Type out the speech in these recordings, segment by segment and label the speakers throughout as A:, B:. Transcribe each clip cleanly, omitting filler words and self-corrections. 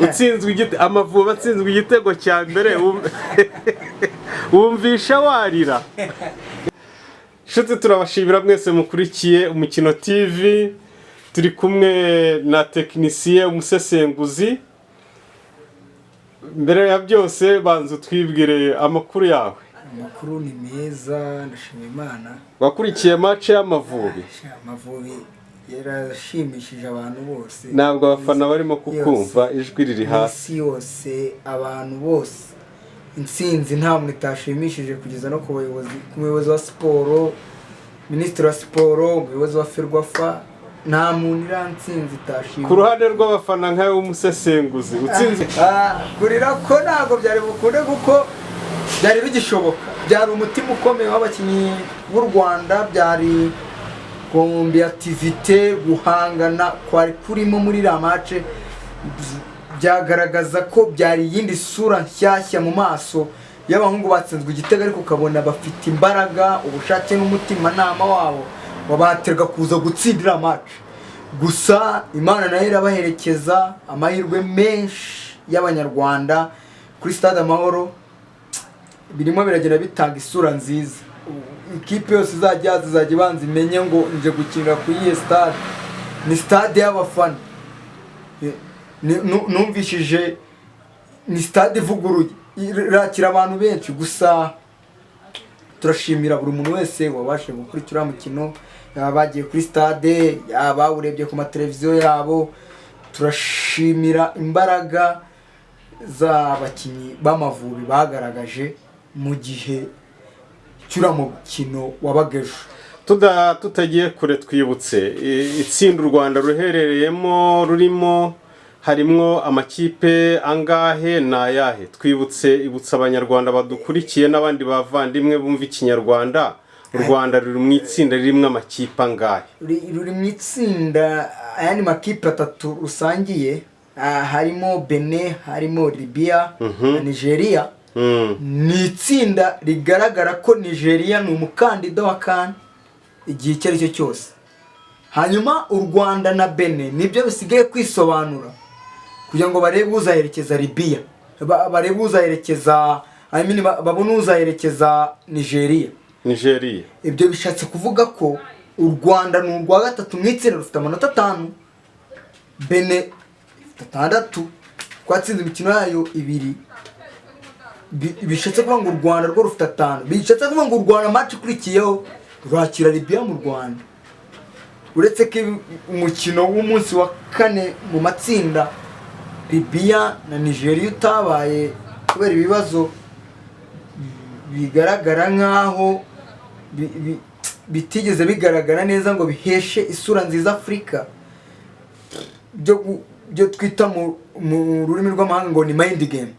A: Utsinzwe Amavubi atsinzwe igitego cya mbere, wumvisha warira. Inshuti, turabashimira mwese mukurikiye Umukino TV. Turi kumwe na tekinisiye, umusesenguzi. Mbere ya byose, banza utwibwire amakuru yawe.
B: Amakuru ni meza, ndashima Imana.
A: Wakurikiye match y'Amavubi?
B: Amavubi yarashimishije abantu bose.
A: Ntabwo abafana barimo kukumva, ijwi riri hasi.
B: Isi yose, abantu bose, intsinzi nta muntu itashimishije, kugeza no ku bayobozi, ku muyobozi wa siporo, minisitiri wa siporo, umuyobozi wa FERWAFA, nta muntu iriya ntsinzi itashimishije.
A: Ku ruhande rw'abafana, nkawe w'umusesenguzi, utsinze.
B: Ah, kurira ko ntabwo byari bukunde kuko byari bigishoboka. Byari umutima ukomeye w'abakinnyi b'u Rwanda, byari compétitivité, guhangana kwari kurimo muri iriya match byagaragaza ko byari iyindi sura nshyashya mu maso y'abahungu batsinzwe igitego, ariko ukabona bafite imbaraga, ubushake n'umutimanama wabo wabaterwa kuza gutsindira match. Gusa Imana nayo irabaherekeza. Amahirwe menshi y'Abanyarwanda kuri Stade Amahoro birimo biragenda bitanga isura nziza. Ikipe yose izajya yaza izajya ibanza imenye ngo nje gukinira ku iyihe stade. Ni stade y'abafana. Numvishije ni stade ivuguruye, irakira abantu benshi. Gusa turashimira buri muntu wese wabashije gukurikira uriya mukino, yaba bagiye kuri stade, yaba bawurebye ku mateleviziyo yabo. Turashimira imbaraga z'abakinnyi b'Amavubi bagaragaje mu gihe cy'uriya mukino wabaga ejo.
A: Tutagiye kure, twibutse itsinda u Rwanda ruherereyemo, rurimo, harimwo amakipe angahe? Ni ayahe? Twibutse, ibutsa Abanyarwanda badukurikiye n'abandi bavandimwe bumva Ikinyarwanda. U Rwanda ruri mu itsinda ririmo amakipe angahe?
B: Ruri mu itsinda, ayandi makipe atatu rusangiye, harimo Benin, harimo Libya na Nigeria. Ni itsinda rigaragara ko Nigeria ni umukandida wa CAN igihe icyo ari cyo cyose. Hanyuma u Rwanda na Benin nibyo bisigaye kwisobanura kugira ngo barebe uzaherekeza Libya, barebe uzaherekeza, I mean, babone uzaherekeza Nigeria.
A: Nigeria.
B: Ibyo bishatse kuvuga ko u Rwanda ni urwa gatatu mu itsinda, rufite amanota 5, Benin ifite 6, twatsinze imikino yayo ibiri. Bishatse kuvuga ngo u Rwanda rwo rufite 5. Bishatse kuvuga ngo u Rwanda match ikurikiyeho rwakira Libya mu Rwanda. Uretse ko umukino w'umunsi wa kane mu matsinda, Libya na Nigeria, utabaye kubera ibibazo bigaragara nk'aho bitigeze bigaragara neza ngo biheshe isura nziza Afurika, byo twita mu rurimi rw'amahanga ngo ni mind game,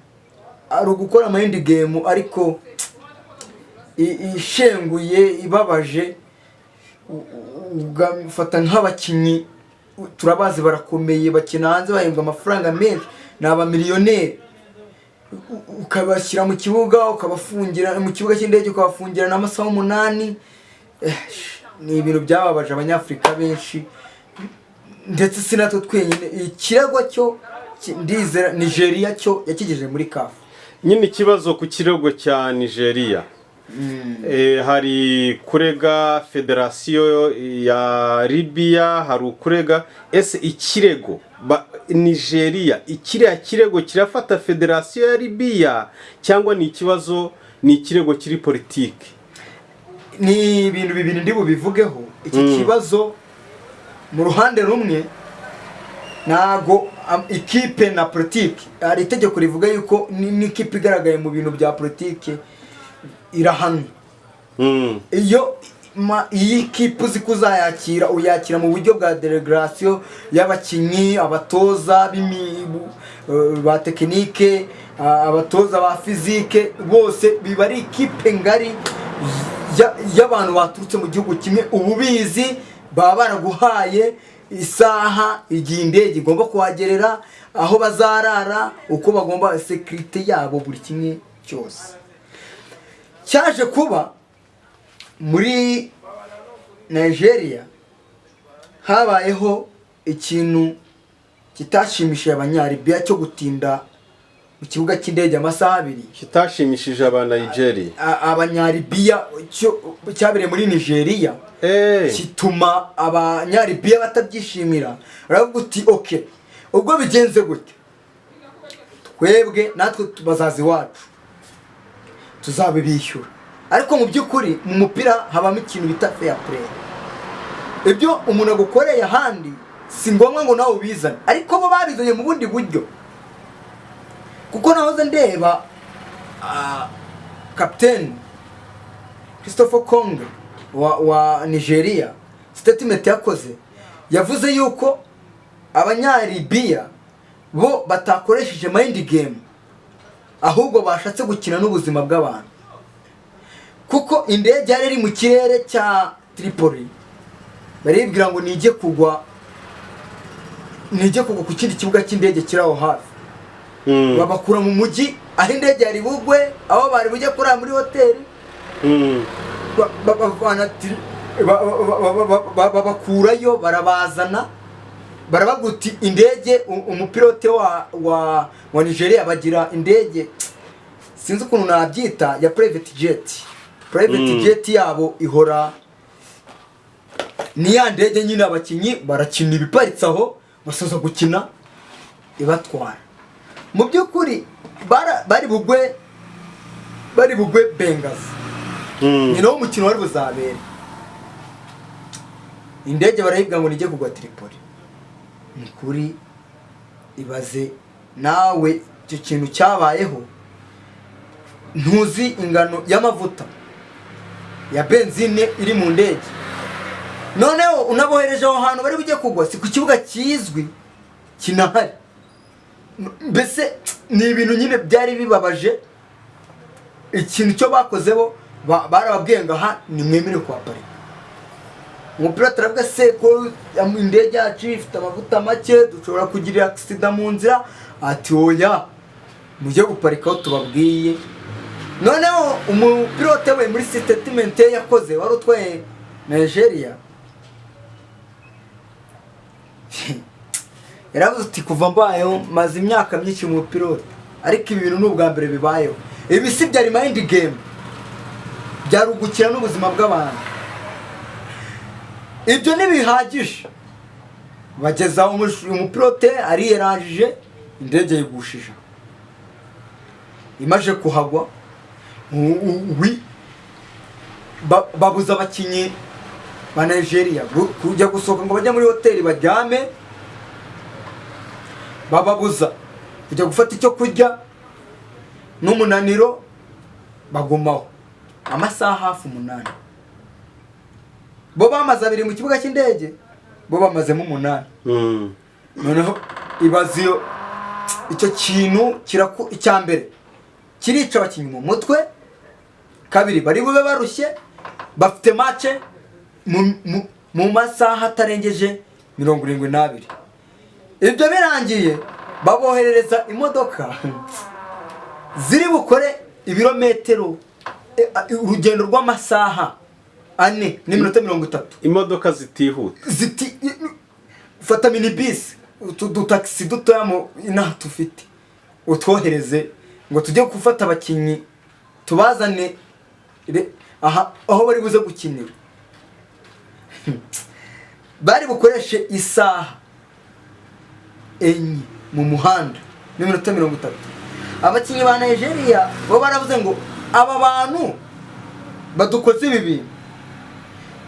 B: ari ugukora mind game ariko ishenguye, ibabaje. Ugafata nk'abakinnyi turabazi, barakomeye, bakina hanze, bahembwa amafaranga menshi, ni abamiliyoneri, ukabashyira mu kibuga, ukabafungira mu kibuga cy'indege, ukabafungira n'amasaha 8. Ni ibintu byababaje Abanyafurika benshi, ndetse si natwe twenyine. Ikirego cyo ndizera Nigeria cyo yakigejeje muri CAF.
A: Nyine ikibazo ku kirego cya Nigeria, hari kurega federasiyo ya Libya, hari ukurega. Ese ikirego Nigeria, ikiriya kirego kirafata federasiyo ya Libya, cyangwa ni ikibazo, ni ikirego kiri politiki?
B: Ni ibintu bibiri ndi bubivugeho. Iki kibazo, mu ruhande rumwe, ntago ikipe na politiki, hari itegeko rivuga yuko n'ikipe igaragaye mu bintu bya politiki irahanwa. Iyo iyi kipe uzi ko uzayakira, uyakira mu buryo bwa délégation y'abakinnyi, abatoza ba technique, abatoza ba physique, bose biba ari ikipe ngari y'abantu baturutse mu gihugu kimwe. Uba ubizi, baba baraguhaye isaha, igihe indege igomba kuhagerera, aho bazarara, uko bagomba, sécurité yabo, buri kimwe cyose. Cyaje kuba muri Nigeria habayeho ikintu. Kitashimishije Abanyalibiya cyo gutinda mu kibuga cy'indege amasaha 2.
A: Kitashimishije aba Nigeria.
B: Abanyalibiya, cyabereye muri Nigeria, kituma Abanyalibiya batabyishimira. Baravuga uti: "Ok, ubwo bigenze gute, twebwe natwe bazaza iwacu tuzabibishyura." Ariko mu by'ukuri mu mupira habamo ikintu bita fair play. Ibyo umuntu agukoreye ahandi si ngombwa ngo nawe ubizane, ariko bo babizanye mu bundi buryo, kuko nahoze ndeba kapiteni Christopher Kong wa Nigeria, statement yakoze, yavuze yuko Abanyalibiya bo batakoresheje mind game, ahubwo bashatse gukina n'ubuzima bw'abantu, kuko indege yari iri mu kirere cya Tripoli, baribwira ngo nijye kugwa ku kindi kibuga cy'indege kiri aho hafi. Babakura mu mujyi aho indege yari bugwe, aho bari bujye kurara muri hoteli. Babakurayo, barabazana, barabaga uti indege, umupilote wa Nigeria, bagira indege, sinzi ukuntu nabyita, ya private jet. Private jet yabo ihora ni ya ndege nyine abakinnyi barakina ibiparitse aho, basoza gukina ibatwara. Mu by'ukuri bari bugwe Bengazi, ni nawo umukino wari buzabere. Indege barayibwira ngo nijye kugwa Tripoli. Ni kuri ibaze nawe icyo kintu cyabayeho, ntuzi ingano y'amavuta ya benzine iri mu ndege, noneho unabohereje aho hantu bari bujye kugwa, si ku kibuga kizwi kinahari. Mbese ni ibintu nyine byari bibabaje. Ikintu cyo bakoze, bo barababwiye ngo aha nimwemere kuhaparika. Umupilote aravuga: "Se ko indege yacu ifite amavuta make, dushobora kugira accident mu nzira?" Ati: "Oya, mujye guparika aho tubabwiye." Noneho umupilote we muri statement ye yakoze, wari utwaye Nigeria, yaravuze uti: "Kuva mbayeho, maze imyaka myinshi mu pilote, ariko ibi bintu ni ubwa mbere bibayeho. Ibi si byari mind game, byari ugukina n'ubuzima bw'abantu." Ibyo ntibihagije, bageza umupilote ariyerangije, indege yigushije. Imaze kuhagwa, babuza abakinnyi ba Nigeria kujya gusohoka ngo bajye muri hoteli baryame, bababuza kujya gufata icyo kurya n'umunaniro, bagumaho amasaha hafi 8. Bo bamaze 2 mu kibuga cy'indege, bo bamazemo 8. Noneho ibaze iyo icyo kintu kiraku, icya mbere kirica abakinnyi mu mutwe, kabiri bari bube barushye, bafite match mu masaha atarengeje 72. Ibyo birangiye, baboherereza imodoka ziri bukore ibirometero, urugendo rw'amasaha 4 n'iminota 30.
A: Imodoka zitihuta.
B: Ziti fata minibisi, utu dutagisi dutoya mu inaha tufite, utwohereze ngo tujye gufata abakinnyi tubazane aha aho bari buze gukinira. Bari bukoreshe isaha 4 mu muhanda n'iminota 30. Abakinnyi ba Nigeria bo baravuze ngo: "Aba bantu badukoze ibi bintu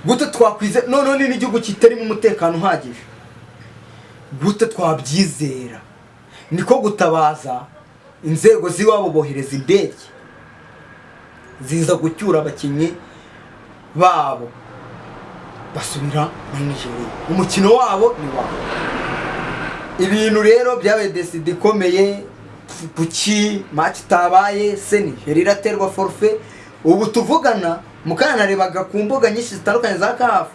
B: gute twakwize? Noneho ni n'igihugu kitarimo umutekano uhagije, gute twabyizera?" Niko gutabaza inzego z'iwabo, bohereza indege ziza gucyura abakinnyi babo, basubira muri Nigeria, umukino wabo ni wabo. Ibintu rero byabaye décidé ikomeye. Kuki match itabaye? Se Nigeria iraterwa forfait? Ubu tuvugana, mukanya narebaga ku mbuga nyinshi zitandukanye za CAF,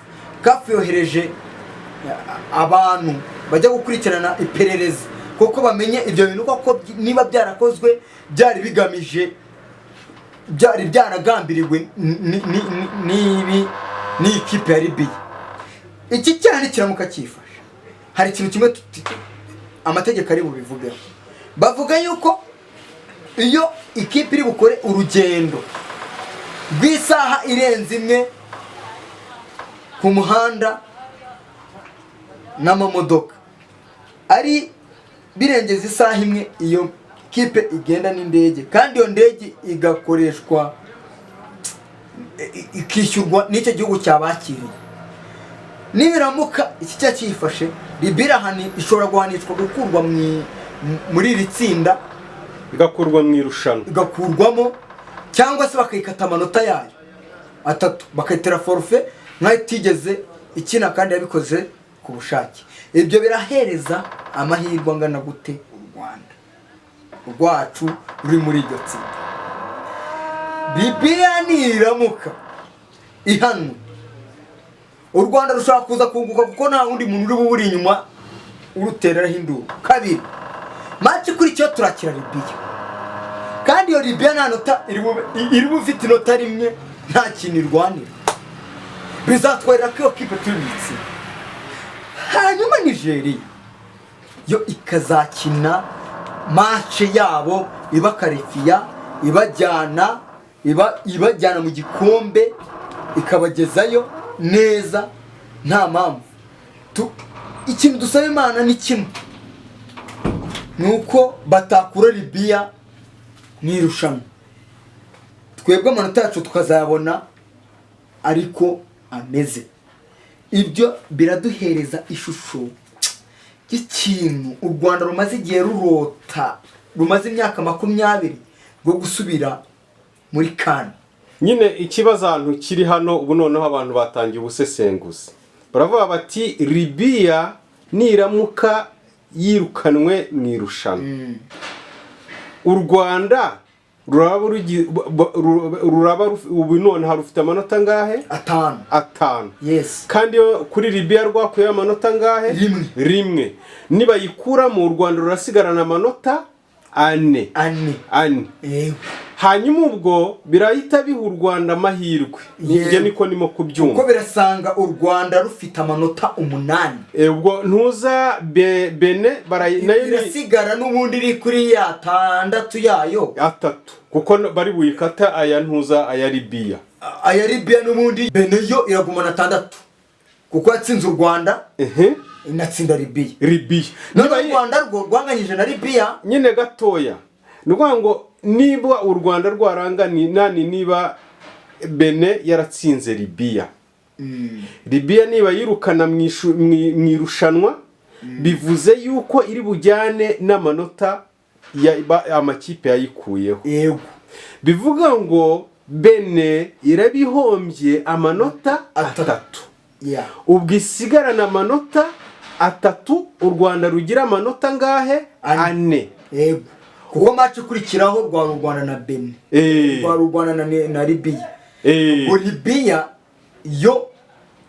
B: CAF yohereje abantu bajya gukurikirana iperereza kuko bamenye ibyo bintu koko niba byarakozwe, byari bigamije, byari byaragambiriwe n'ibi n'iyi kipe ya Libiya. Iki cyaha nikiramuka cyifashe, hari ikintu kimwe Amategeko ari bubivugeho. Bavuga yuko iyo ikipe iri bukore urugendo rw'isaha irenze imwe ku muhanda n'amamodoka, ari birengeza isaha imwe, iyo kipe igenda n'indege, kandi iyo ndege igakoreshwa, ikishyurwa n'icyo gihugu cyabakiriye, nibiramuka iki cya kiyifashe, Libiya ishobora guhanishwa gukurwa muri iri tsinda.
A: Igakurwa mu irushanwa.
B: Igakurwamo, cyangwa se bakayikata amanota yayo atatu, bakayitera forfait nk'aho itigeze ikina kandi yabikoze ku bushake. Ibyo birahereza amahirwe angana gute u Rwanda rwacu ruri muri iryo tsinda? Libiya niramuka ihanwe, u Rwanda rushobora kuza kunguka, kuko nta wundi muntu uri bube uri inyuma urutereraho induru. Kabiri, match ikurikiyeho turakira Libiya, kandi iyo Libiya nta nota iri bube ifite, inota rimwe, nta kintu irwanira. Bizatwerera ko iyo kipe turi mu itsinda. Hanyuma Nigeria yo ikazakina match yabo ibakarifiya, ibajyana mu gikombe, ikabagezayo neza, nta mpamvu. Ikintu dusaba Imana ni kimwe, ni uko batakura Libiya mu irushanwa, twebwe amanota yacu tukazayabona ariko ameze. Ibyo biraduhereza ishusho y'ikintu u Rwanda rumaze igihe rurota, rumaze imyaka 20 rwo gusubira muri CAN.
A: Nyine ikibazo ahantu kiri hano ubu, noneho abantu batangiye ubusesenguzi, baravuga bati Libiya niramuka yirukanwe mu irushanwa, u Rwanda ruraba ubu noneho rufite amanota angahe?
B: 5.
A: 5.
B: Yes.
A: Kandi iyo kuri Libiya rwakuyeho amanota angahe?
B: Rimwe.
A: Rimwe. Nibayikuramo, u Rwanda rurasigarana amanota 4.
B: 4.
A: 4.
B: Yego.
A: Hanyuma ubwo birahita biha u Rwanda amahirwe.
B: Yego.
A: Njye niko ndimo kubyumva.
B: Kuko birasanga u Rwanda rufite amanota 8.
A: Ubwo ntuza Benin nayo ni
B: Irasigara n'ubundi iri kuri ya 6 yayo.
A: 3, kuko bari buyikata aya ntuza, aya Libiya.
B: Aya Libiya. N'ubundi Benin yo iragumana 6 kuko yatsinze u Rwanda, inatsinda Libiya.
A: Libiya.
B: None u Rwanda rwo rwanganyije na Libiya.
A: Nyine gatoya, ni ukuvuga ngo niba u Rwanda rwarangani nani, niba Benin yaratsinze Libiya, Libiya niba yirukana mu irushanwa, bivuze yuko iri bujyane n'amanota amakipe yayikuyeho.
B: Yego.
A: Bivuga ngo Benin irabihombye amanota
B: 3.
A: 3.
B: Ya.
A: Ubwo isigarana amanota 3, u Rwanda rugira amanota angahe?
B: 4.
A: 4.
B: Yego, kuko match ikurikiraho rwari u Rwanda na Benin, rwari u Rwanda na Libiya. Ubwo Libiya yo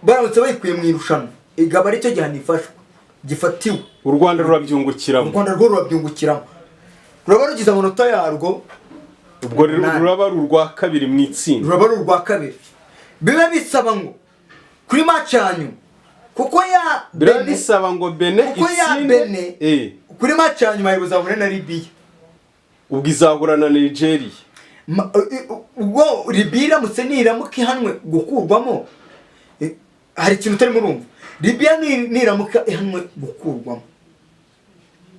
B: baramutse bayikuye mu irushanwa, igaba aricyo gihano ifashwe gifatiwe.
A: U Rwanda
B: U
A: rurabyungukiramo.
B: Rwanda rwo rurabyungukiramo, ruraba rugize amanota yarwo
A: Ubwo rero
B: 8.
A: ruraba ari urwa kabiri mu itsinda.
B: Ruraba ari urwa kabiri. Biba bisaba ngo kuri match ya nyuma, kuko ya
A: Biraba
B: Benin-
A: bisaba ngo Benin
B: kuko ya
A: itsinde.
B: Benin kuri match ya nyuma ibuzahure na Libiya.
A: Ubwo izahura na Nigeria.
B: Ubwo Libiya iramutse, niramuka ihanwe gukurwamo, hari ikintu utarimo urumva. Libiya niramuka ihanwe gukurwamo,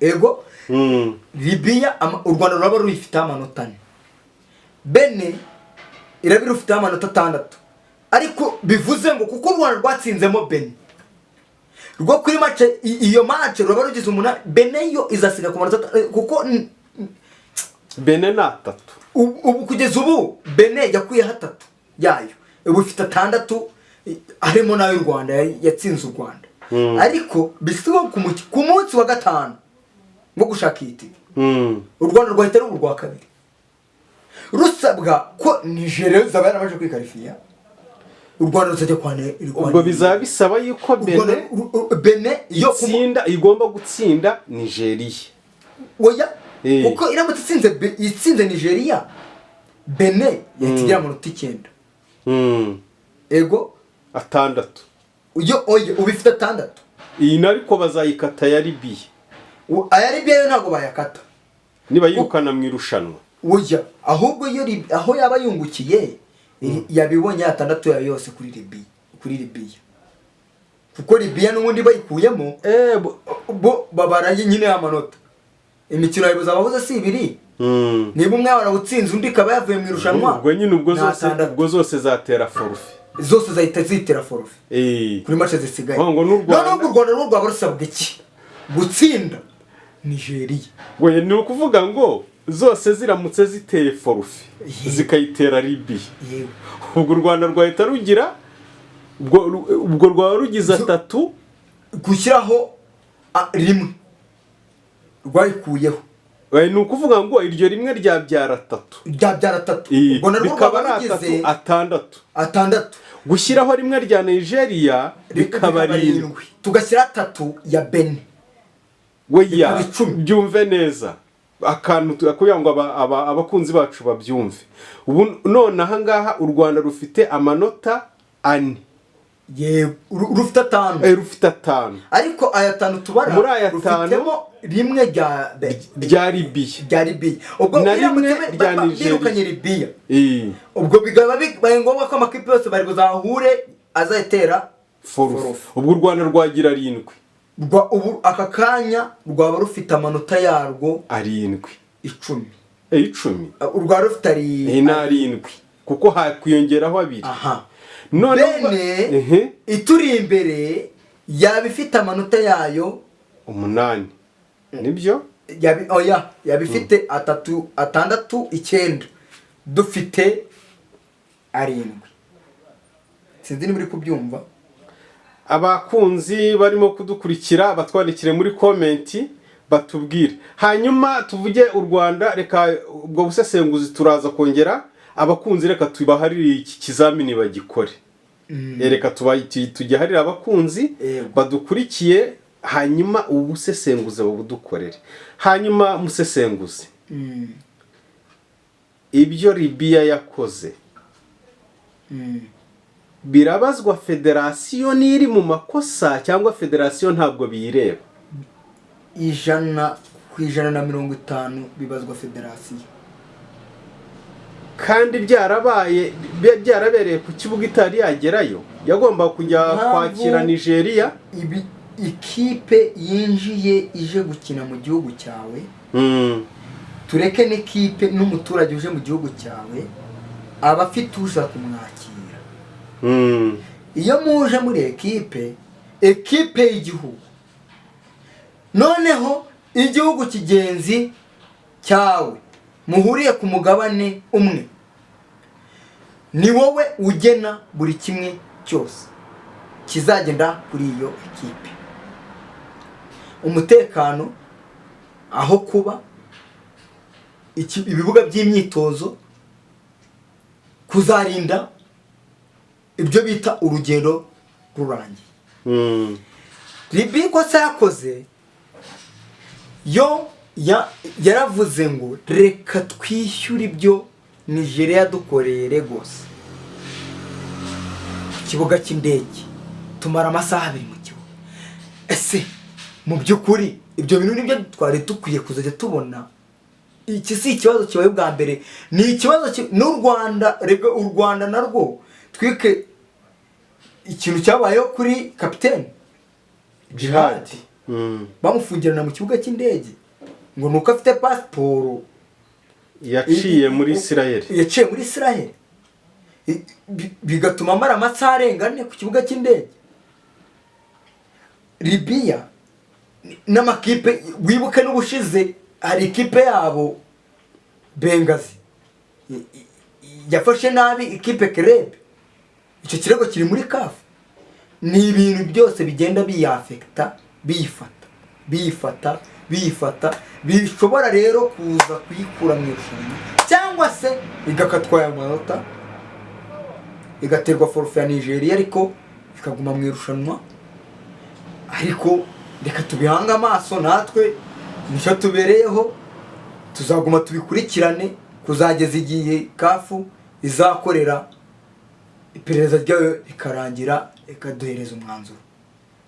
B: ego, Libiya u Rwanda ruraba ruyifiteho amanota 4, Benin iraba irufiteho amanota 6. Ariko bivuze ngo kuko u Rwanda rwatsinzemo Benin, rwo kuri match iyo match ruraba rugize 8, Benin yo izasiga ku manota kuko
A: Benin ni 3.
B: Ubu kugeza ubu Benin yakuyeho 3 yayo, ubu ifite 6, harimo n'ay'u Rwanda yatsinze u Rwanda. Ariko bisigaye ku munsi wa gatanu wo gushaka iyi tike, u Rwanda rwahita ruba urwa kabiri, rusabwa ko Nigeria zaba yarabanje kwikarifiya, u Rwanda ruzajya kwa
A: Ubwo bizaba bisaba yuko
B: U Rwanda-
A: Benin
B: Benin yo
A: itsinda, igomba gutsinda Nigeria.
B: Oya. Kuko iramutse itsinze Nigeria, Benin yahita igira amanota 9. Ego.
A: 6.
B: Iyo, oya, ubu ifite 6.
A: Iyi ariko bazayikata ya Libiya.
B: Aya Libya yo ntabwo bayakata.
A: Niba yirukana mu irushanwa.
B: Oya, ahubwo iyo aho yaba yungukiye, yabibonye atandatu yayo yose kuri Libya, kuko Libya n'ubundi bayikuyemo, bo babara nyine amanota. Imikino yawe babuze si ibiri? Niba umwe warawutsinze, undi ikaba yavuye mu irushanwa,
A: Ubwo nyine ubwo
B: ni
A: zose
B: atandatu.
A: Ubwo zose zatera forfait.
B: Zose zahita zitera forfait kuri match zisigaye.
A: Ngo n'u Rwanda-
B: Noneho u Rwanda rwo rwaba rusabwa iki? Gutsinda Nigeria.
A: We, ni ukuvuga ngo zose ziramutse ziteye forfait, zikayitera Libiya, ubwo u Rwanda rwahita rugira, ubwo rwaba rugize atatu.
B: Gushyiraho rimwe rwayikuyeho.
A: Ni ukuvuga ngo iryo rimwe ryabyara atatu.
B: Ryabyara atatu. Ubwo narwo
A: Bikaba
B: rwaba
A: ari atatu,
B: rugize
A: atandatu.
B: Atandatu.
A: Gushyiraho rimwe rya Nigeria bikaba arindwi.
B: Tugashyira atatu ya Benin,
A: Weya.
B: bikaba 10.
A: Byumve neza akantu kugira ngo abakunzi bacu babyumve. Ubu none aha ngaha u Rwanda rufite amanota 4.
B: Yego, rufite 5.
A: Rufite 5.
B: Ariko aya 5 tubara,
A: Muri aya 5,
B: rufitemo rimwe rya
A: rya Libiya.
B: Rya Libiya. Ubwo
A: Na
B: biramutse
A: rimwe rya Nigeria.
B: birukanye Libiya, ubwo bikaba bibaye ngombwa ko amakipe yose bari buzahure azayitera
A: Forfait.
B: Forfait.
A: Ubwo u Rwanda rwagira 7.
B: Ubu aka kanya rwaba rufite amanota yarwo
A: 7.
B: 10.
A: 10.
B: Rwaba rufite ari
A: Ni 7 kuko hakwiyongeraho 2.
B: Aha.
A: None
B: Benin ituri imbere yaba ifite amanota yayo
A: 8, nibyo?
B: Oya, yaba ifite atatu, atandatu, 9, dufite 7. Sinzi niba uri kubyumva.
A: Abakunzi barimo kudukurikira batwandikire muri comment batubwire, hanyuma tuvuge u Rwanda. Reka ubwo busesenguzi turaza kongera, abakunzi reka tubaharire iki kizamini bagikore. Reka tugiharire abakunzi badukurikiye, hanyuma ubu busesenguzi babudukorere. Hanyuma musesenguzi, ibyo Libiya yakoze birabazwa federasiyo n'iri mu makosa, cyangwa federasiyo ntabwo biyireba?
B: 150% bibazwa federasiyo.
A: Kandi byarabaye, byarabereye ku kibuga itari yagerayo, yagomba kujya kwakira Nigeria.
B: Ibi ikipe yinjiye ije gukina mu gihugu cyawe, tureke n'ikipe, n'umuturage uje mu gihugu cyawe aba afite uza kumwakira. Iyo muje muri ekipe y'igihugu, noneho igihugu kigenzi cyawe muhuriye ku mugabane umwe, ni wowe ugena buri kimwe cyose kizagenda kuri iyo ekipe: umutekano, aho kuba, ibibuga by'imyitozo, kuzarinda ibyo bita urugendo rurangiye. Libiya ikosa yakoze yo yaravuze ngo reka twishyure ibyo Nigeria yadukoreye Lagos ku kibuga cy'indege, tumara amasaha 2 mu kibuga. Ese mu by'ukuri ibyo bintu nibyo twari dukwiye kuzajya tubona? Iki si ikibazo kibaye ubwa mbere, ni ikibazo n'u Rwanda. Rega u Rwanda narwo twike ikintu cyabayeho kuri kapitene
A: Jihad.
B: Bamufungirana mu kibuga cy'indege ngo ni uko afite pasiporo
A: Yaciye muri Isirayeli.
B: Yaciye muri Israel, bigatuma amara amasaha arenga 4 ku kibuga cy'indege. Libiya n'amakipe, wibuke n'ubushize hari ikipe yabo Bengazi yafashe nabi ikipe Kerebe, icyo kirego kiri muri CAF. Ni ibintu byose bigenda biyafekita, biyifata, biyifata, biyifata, bishobora rero kuza kuyikura mu irushanwa cyangwa se igakatwa aya manota, igaterwa forfait ya Nigeria, ariko ikaguma mu irushanwa. Ariko reka tubihange amaso, natwe nicyo tubereyeho, tuzaguma tubikurikirane kuzageza igihe CAF izakorera iperereza ryayo rikarangira, ikaduhereza umwanzuro.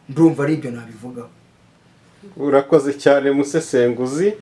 B: Ndumva ari ibyo nabivugaho.
A: Urakoze cyane, musesenguzi.